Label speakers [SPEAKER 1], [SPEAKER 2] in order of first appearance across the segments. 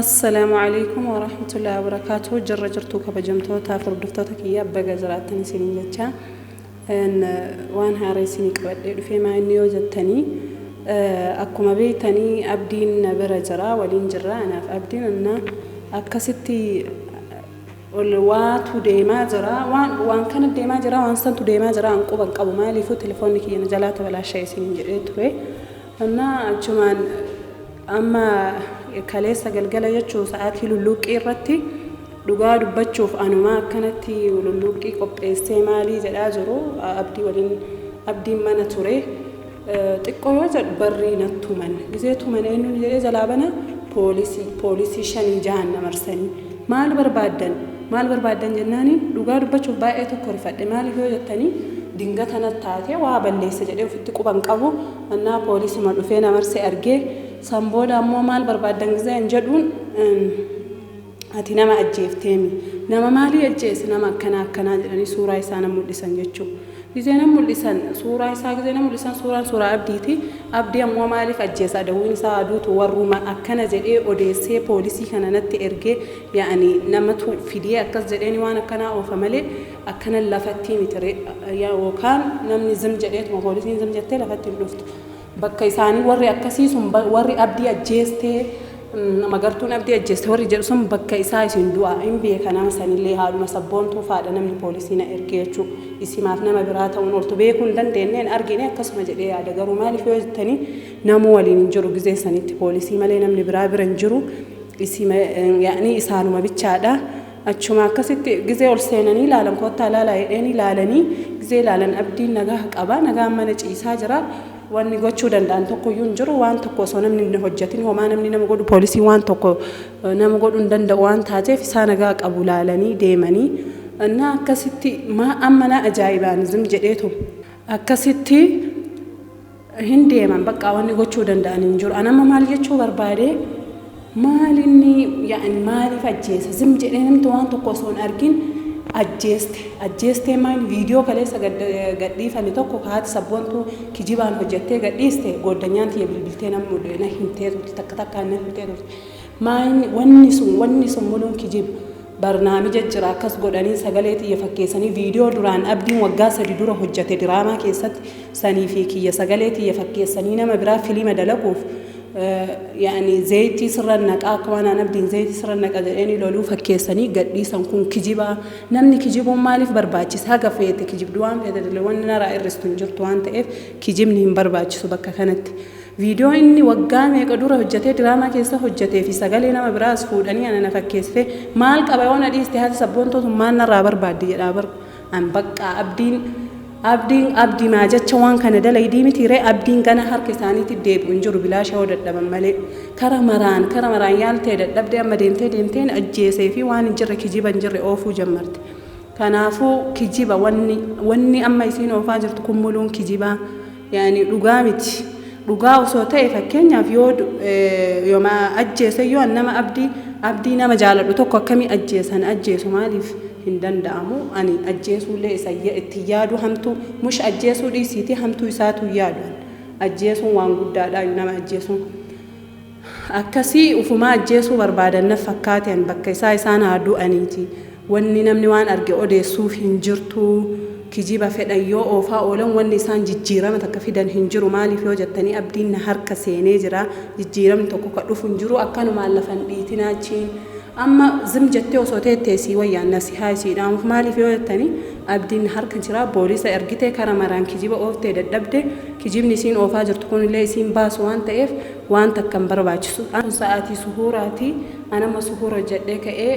[SPEAKER 1] Assalaamu Aleykum Warahmatullahi Wabarakaatuh Jirra jirtuu kabajamtootaaf hordoftoota kiyya baga jiraattan isiniin jecha waan haaraa isinii qabadhee dhufee maa inni yoo jettanii akkuma beeytanii abdiin na bira jira waliin jirra anaaf abdiin anna akkasitti ol waatu deemaa jira waan waan kana deemaa jira waan santu deemaa jira an quban qabu maaliifuu telefoonni kiyya na jalaa tabalaasha'e isiniin jedhee ture Innaa achumaan amma kaleessa galgala jechuu sa'aatii lulluuqqii irratti dhugaa dubbachuuf anumaa akkanatti lulluuqqii qopheessee maalii jedhaa jiru abdii waliin abdiin mana ture xiqqoo yoo jedhu barrii na tuman gizee tuman eenyuun jedhee jalaa bana poolisii poolisii shanii jahan na marsanii maal barbaaddan Maal barbaaddan jennaani dhugaa dubbachuuf baay'ee tokko rifadhe maaliif yoo jettanii dingata nat taate waa balleesse jedhee ofitti quba hin qabu annaa poolisuma dhufee na marse argee san booda ammoo maal barbaaddan gizee an jedhuun ati nama ajjeefteemi nama maalii ajjeese nama akkanaa akkanaa jedhanii suuraa isaa na mul'isan jechuu Gizee nan mul'isan suuraa isaa gizee nan mul'isan suuraan suuraa Abdiiti. Abdii ammoo maaliif ajjeesa adawwiin isaa haa duutu warruma akkana jedhee odeessee poolisii kana natti ergee ya'ani namatu fidee akkas jedheeni waan akkanaa oofa malee akkana lafattii miti yookaan namni zim jedheetuma poolisiin zim jettee lafatti hin dhuftu. Bakka isaanii warri akkasii sun warri Abdii ajjeestee Magartuun Abdii ajjeeste warri jedhu sun bakka isaa isin du'a hin beeka nama sanillee haadhuma sabboontuu faadha namni poolisii na erge jechuu isimaaf nama biraa ta'uun ooltu beekuu hin dandeenne hin argine akkasuma jedhee yaada garuu maaliif yoo jettanii namuu waliin hin jiru gizee sanitti poolisii malee namni biraa bira hin jiru isima yaa'ni isaanuma bichaadha. Achuma akkasitti gizee ol seenanii ilaalan koottaa ilaalaa jedheeni ilaalanii gizee ilaalan Abdiin nagaa qaba nagaan mana ciisaa jira wanni gochuu danda'an tokkoyyuu hin jiru waan tokko osoo namni hin hojjetin homaa namni nama godhu poolisiin waan tokko nama godhuu hin danda'u waan taateef isaa nagaa qabu ilaalanii deemanii innaa akkasitti maa amma na ajaa'ibaan zim jedheetu akkasitti Hin deeman baqqaa wanni gochuu danda'an hin jiru. An amma maal jechuu barbaade maal inni yaani maaliif ajjeesa zim jedhee namni waan tokko osoo hin argin ajjeeste ajjeestee maal viidiyoo kaleessa gadhiifame tokko ka haati sabboontuu kijibaan hojjettee gadhiiste gooddanyaan tiyya bilbiltee na na himtee turte takka takkaan na himtee turte maal wanni sun wanni sun muluun kijiba Barnaamija jira akkas godhanii sagalee tiyya fakkeessanii viidiyoo duraan Abdiin waggaa sadi dura hojjate diraamaa keessatti sanii fi kiyya sagalee tiyya fakkeessanii nama biraa filima dalaguuf yaani zeeytii sirra naqaa akka waan aan Abdiin zeeytii sirra naqa jedheeni loluu fakkeessanii gadhiisan kun kijibaa namni kijibuun maaliif barbaachisa haga feete kijibdu waan feete dalagu wanni naraa irristu hin jirtu waan ta'eef kijibni hin barbaachisu bakka kanatti. Video inni waggaa meeqa dura hojjatee diraamaa keessa hojjatee fi sagalee nama biraa as fuudhanii ana na fakkeessitee maal qaba yoo na dhiiste haati sabboontuu tun maal narraa barbaaddi jedhaa bar an baqqaa abdiin abdiin abdimaa jecha waan kana dalaydii miti ree abdiin gana harka isaaniitti deebi'u hin jiru bilaasha yoo dadhaban malee kara maraan kara maraan yaaltee dadhabdee amma deemtee deemteen ajjeesee fi waan hin jirre kijiba hin jirre oofuu jammarte kanaafuu kijiba wanni wanni amma isiin oofaa jirtu kun muluun kijibaa Yaani dhugaa miti. Dhugaa osoo ta'e fakkeenyaaf yoo yoma ajjeese yoo an nama abdii abdii nama jaaladhu tokko akkamii ajjeesa na ajjeesu maaliif hin danda'amu ani ajjeesuullee isa itti yaadu hamtuu mush ajjeesuu dhiisiitii hamtuu isaatu hin yaadu an ajjeesuun waan guddaadhaayu nama ajjeesuun Akkasii ufumaa ajjeesuu barbaadan naf fakkaate an bakka isaa isaan haa du'aniiti wanni namni waan arge odeessuuf hin jirtuu kijiba fedhan yoo oofaa oolan wanni isaan jijjiirama takka fidan hin jiru maaliif yoo jettanii abdiin na harka seenee jira jijjiiramni tokko ka dhufu hin jiru akkanumaan lafa hin dhiitinaa achiin Amma zim jettee osoo teettee sii wayya nasihaa isii dhaamuuf maaliif yoo jettani abdiin harka jira boolisa ergite kara maraan kijiba ooftee dadhabde kijibni isiin oofaa jirtu kunillee isiin baasu waan ta'eef waan takka hin barbaachisu. Kun sa'aatii suhuuraati an amma suhuura hojjedhee ka'ee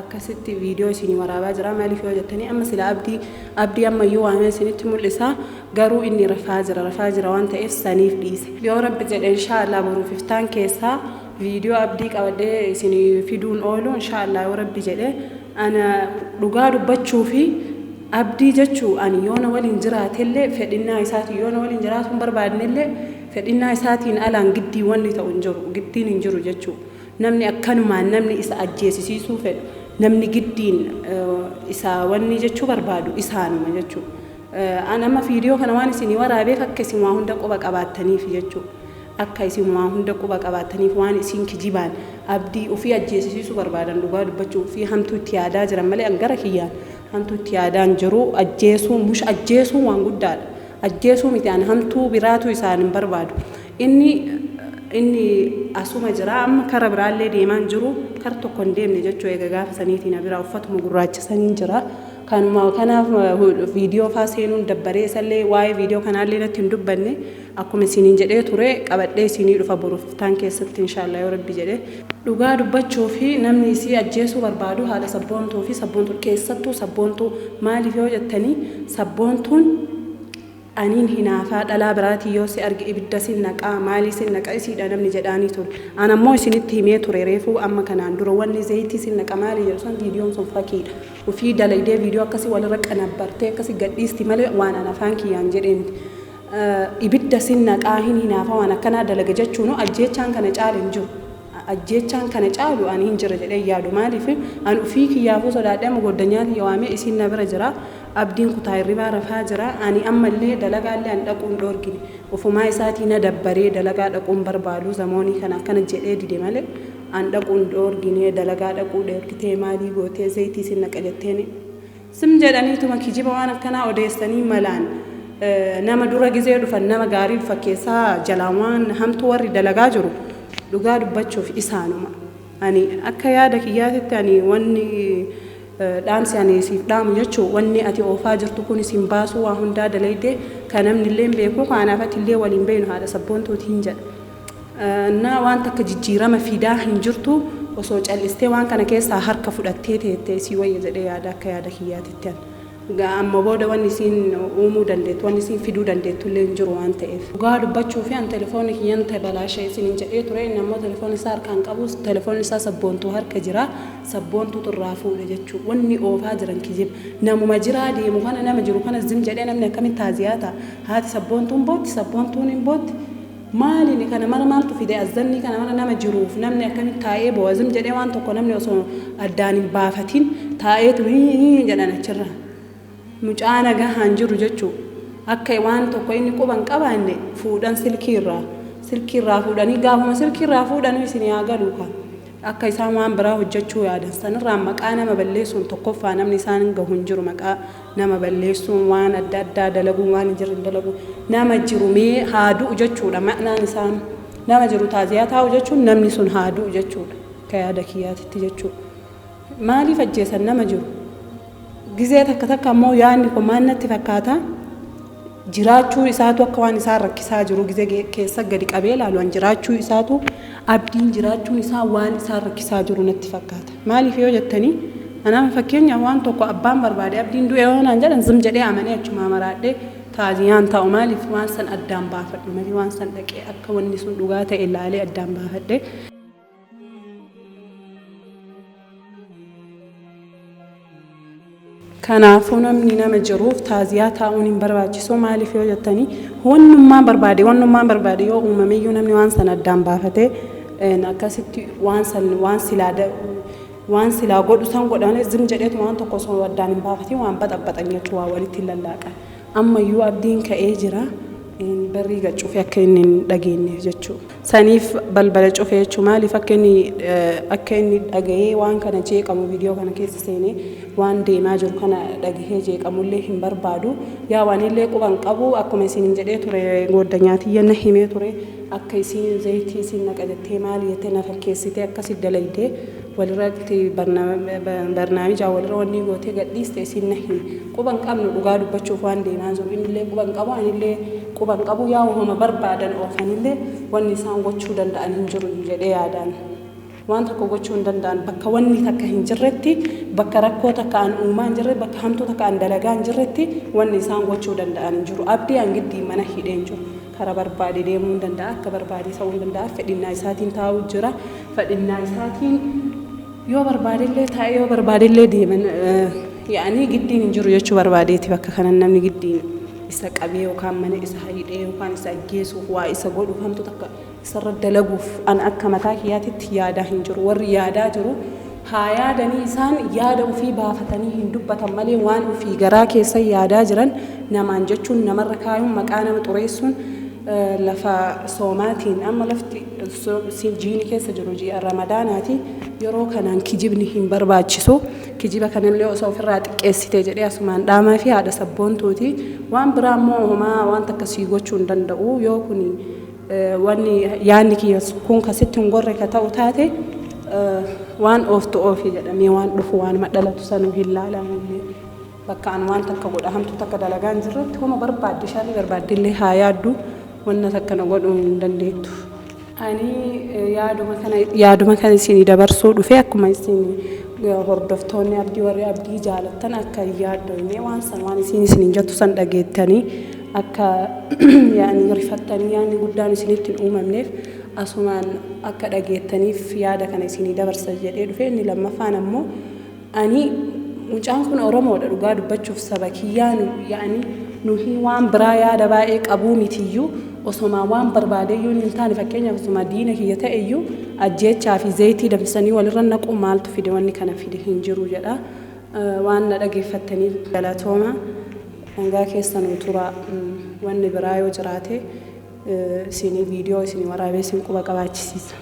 [SPEAKER 1] akkasitti viidiyoo isinii waraabaa jira maaliif yoo jettanii amma sila abdii abdii ammayyuu waamee isinitti mul'isa garuu inni rafaa jira rafaa jira waan ta'eef saniif dhiise. Yoo rabbi jedhe inshaa Allah boruuf iftaan keessaa Video abdii qabadhee isin fiduun oolu inshaa Allah yoo rabbi jedhe ana dhugaa dubbachuufi abdii jechuu ani yoo na waliin jiraatellee fedhinnaa isaatiin yoo na waliin jiraatuu hin barbaadnellee fedhinnaa isaatiin alaan giddii wanni ta'u hin jiru giddiin hin jiru jechuu namni akkanumaan namni isa ajjeesisiisuu fedhu namni giddiin isa wanni jechuu barbaadu isaanuma jechuu an amma viidiyoo kana waan isinii waraabeef akka isin waa hunda quba qabaattaniif jechuu. Akka isin waa hunda quba qabaattaniif waan isiin kijibaan Abdii ufii ajjeesisiisuu barbaadan dhugaa dubbachuu ufii hamtuu itti yaadaa jiran malee an gara kiyyaan hamtuu itti yaadaa hin jiru. Ajjeesuu mush ajjeesuun waan guddaadha. Ajjeesuu miti an hamtuu biraatu isaan hin barbaadu. Inni inni asuma jira amma kara biraallee deemaa hin jiru kar tokko hin deemne jechuu eega gaafa saniitii na biraa uffatuma gurraacha saniin jira. Kanuma kanaaf viidiyoo faa seenuun dabbaree isallee waa'ee viidiyoo kanaallee natti hin dubbanne. Akkuma isiniin jedhee ture qabadhee isinii dhufa boruuf iftaan keessatti inshallah yoo rabbi jedhe. Dhugaa dubbachuufi namni isii ajjeesuu barbaadu haadha sabboontuu fi sabboontuudha keessattuu sabboontuu maaliif yoo jettanii sabboontuun aniin hinaafaa dhalaa biraatii yoo si arge ibidda sin naqaa maalii sin naqa isiidha namni jedhaanii ture an ammoo isinitti himee ture reefuu amma kanaan dura wanni zeeytii sin naqa maalii jedhu san viidiyoon sun fakiidha ufii dalaydee viidiyoo akkasii walirra qanabbartee akkasii gadhiisti malee waan an afaan kiyyaan jedhee miti Ibidda sin naqaa hin hinaafa waan akkanaa dalaga jechuunu ajjeechaan kana caale hin jiru. Ajjeechaan kana caalu ani hin jira jedhee hin yaadu. Maaliif an ufii kiyyaafuu sodaadhee amma gooddanyaa tiyya waamee isiin na bira jira. Abdiin kutaa hirribaa rafaa jira. Ani ammallee dalagaallee an dhaquu hin dhoorgine. Ufumaa isaatii na dabbaree dalagaa dhaquu hin barbaadu zamoonii kana akkana jedhee dide malee an dhaquu hin dhoorgine dalagaa dhaquu dhoorgitee maalii gootee zeeytii sin naqa jetteeni Sim jedhaniituma kijiba waan akkanaa odeessanii malaan nama dura gizee dhufan nama gaarii fakkeessaa jalaan waan hamtuu warri dalagaa jiru dhugaa dubbachuuf isaanuma. Ani akka yaada kiyyaatitti ani wanni dhaamsi ani siif dhaamu jechuu wanni ati oofaa jirtu kun isin baasuu waa hundaa dalaydee ka namni illee hin beeku ka anaaf ati illee waliin beeynu haadha sabboontuutiin jedha. Naa waan takka jijjiirama fidaa hin jirtu osoo cal'istee waan kana keessaa harka fudhattee teettee sii wayya jedhee yaada akka yaada kiyyaatitti an. Amma booda wanni isiin uumuu dandeettu wanni isiin fiduu dandeettu illee hin jiru waan ta'eef. Dhugaa dubbachuufi an telefoonni kiyyan tabalaashe isiniin jedhee ture inni ammoo telefoona isaa harkaa hin qabu telefoonni isaa sabboontuu harka jira sabboontuutu irraa fuudhe jechuu wanni oofaa jiran kijiba namuma jiraa deemu kana nama jiru kana zim jedhee namni akkamitti taaziyaa ta'a haati sabboontuun bootti sabboontuun hin bootti Maalini kana mara maaltu fide azzannii kana mara nama jiruuf namni akkamitti taa'ee boo'a zim jedhee waan tokko namni osoo addaan hin baafatin taa'eetu hii jedhan achirra mucaa nagahaan jiru jechuu akka waan tokko inni quba hin qabaanne fuudhan silkii irraa silkii irraa fuudhanii gaafuma silkii irraa fuudhanuu isin haa galuu ka Akka isaan waan biraa hojjachuu yaadan sanirraan maqaa nama balleessuun tokkoffaa namni isaan gahu hin jiru maqaa nama balleessuun waan adda addaa dalaguun waan hin jirre dalaguun nama jiru mee haa du'u jechuudha ma'naan isaan nama jiru taaziyaa taa'u jechuun namni sun haa du'u jechuudha akka yaada kiyyaatitti jechuudha. Maaliif ajjeesan nama jiru? Gizee takka takka ammoo yaadni kun maal natti fakkaata? Jiraachuu isaatu akka waan isaan rakkisaa jiru gizee keessa gadi qabee ilaalu an jiraachuu isaatu abdiin jiraachuun isaa waan isaan rakkisaa jiru natti fakkaata. Maaliif yoo jettanii anama fakkeenyaaf waan tokko abbaan barbaade abdiin du'e yoo naan jedhan zim jedhee amanee achumaa maraadhee taaziyaan taa'u maaliif waan san addaan baafadhu malee waan san dhaqee akka wanni sun dhugaa ta'e ilaalee addaan baafadhee. Kanaafuu namni nama jiruuf taaziyaa taa'uun hin barbaachisu. Maaliif yoo jettanii wannummaan barbaade wannummaan barbaade yoo uumameyyuu namni waan sana addaan baafatee akkasitti waan san waan silaa waan silaa godhu san godha malee zim jedheetu waan tokko osoo addaan hin baafatiin waan baxaxaxan jechuun waa walitti hin lallaaqan. Ammayyuu abdiin ka'ee jira. Barrii gad cufe akka inni hin dhageenyeef jechuudha. Saniif balbala cufe jechuudha. Maaliif akka inni akka inni dhagahee waan kana jeeqamu viidiyoo kana keessa seenee waan deemaa jiru kana dhagahee jeeqamullee hin barbaadu. Yaa anillee quba hin qabu akkuma isiniin jedhee ture gooddanyaa tiyya na himee ture akka isiin zayitii isiin naqa jettee maali jettee na fakkeessitee akkasi dalaydee walirratti barnaamijaa walirra wanni gootee gadhiiste isiin na hime. Quba hin qabnu dhugaa dubbachuuf waan deemaa jiru innillee quba hin qabu anillee quba hin qabu yaa wahuma barbaadan oofanillee wanni isaan gochuu danda'an hin jiru jedhee yaadaan. Waan tokko gochuu hin danda'an bakka wanni takka hin jirretti bakka rakkoo takka an uumaa hin jirre bakka hamtuu takka an dalagaa hin jirretti wanni isaan gochuu danda'an hin jiru. Abdii an giddii mana hidhee hin jiru. Kara barbaade deemuu hin danda'a akka barbaade ta'uu hin danda'a fedhinnaa isaatiin taa'uu jira fedhinnaa isaatiin yoo barbaadellee taa'ee yoo barbaadellee deeman yaa'anii giddiin hin jiru jechuu barbaadeeti bakka kanan namni giddiin isa qabee yookaan mana isa hidhee yookaan isa ajjeesuuf waa isa godhuuf hamtu takka isarra dalaguuf an akka mataa kiyyaatitti yaadaa hin jiru warri yaadaa jiru haa yaadanii isaan yaada ofii baafatanii hin dubbatan malee waan ofii garaa keessa yaadaa jiran namaan jechuun namarra kaayuun maqaa nama xureessuun Lafa soomaatiin amma lafti jiini keessa jiru ji'a Ramadaanaati. Yeroo kanaan kijibni hin barbaachisu. Kijiba kanallee osoo ofirraa xiqqeessite jedhee asumaan dhaamaa fi haadha sabboontuuti. Waan biraa immoo homaa waan takka sii gochuu hin danda'u. Yoo kun wanni yaadni kiyya kun kasitti hin gorre ka ta'u taate, waan ooftu oofi jedhamee waan dhufu waanuma dhalatu sanuu hin laalamu. Bakka an waan takka godha hamtuu takka dalagaa hin jirretti homa barbaadde sharrii barbaadde illee haa yaaddu, wanna takka na godhuu hin dandeettu. Ani yaaduma kana isinii dabarsuu dhufe. Akkuma isin hordoftoonni Abdii, warri Abdii jaalattan, akka hin yaaddoyne, waan san waan isin isiniin jettu san dhageettanii akka yaani rifattanii yaadni guddaan isinitti hin uumamneef, asumaan akka dhageettaniif yaada kana isinii dabarsa jedhee dhufe. Inni lammaffaan ammoo, ani mucaan kun Oromoodha. Dhugaa dubbachuuf saba kiyyaan yaani nuhi waan biraa yaada baay'ee qabuu mitiyyuu, osomaa waan barbaadeyyuu hin taane, fakkeenyaaf osuma diina kiyya ta'eyyuu, ajjeechaa fi zayitii danfisanii walirra naquu maaltu fide? Wanni kana fide hin jiru jedha. Waan na dhageeffattaniif galatooma. Nagaa keessanuu tura. Wanni biraa yoo jiraate isinii viidiyoo isinii waraabee isin quba qabaachisiisa.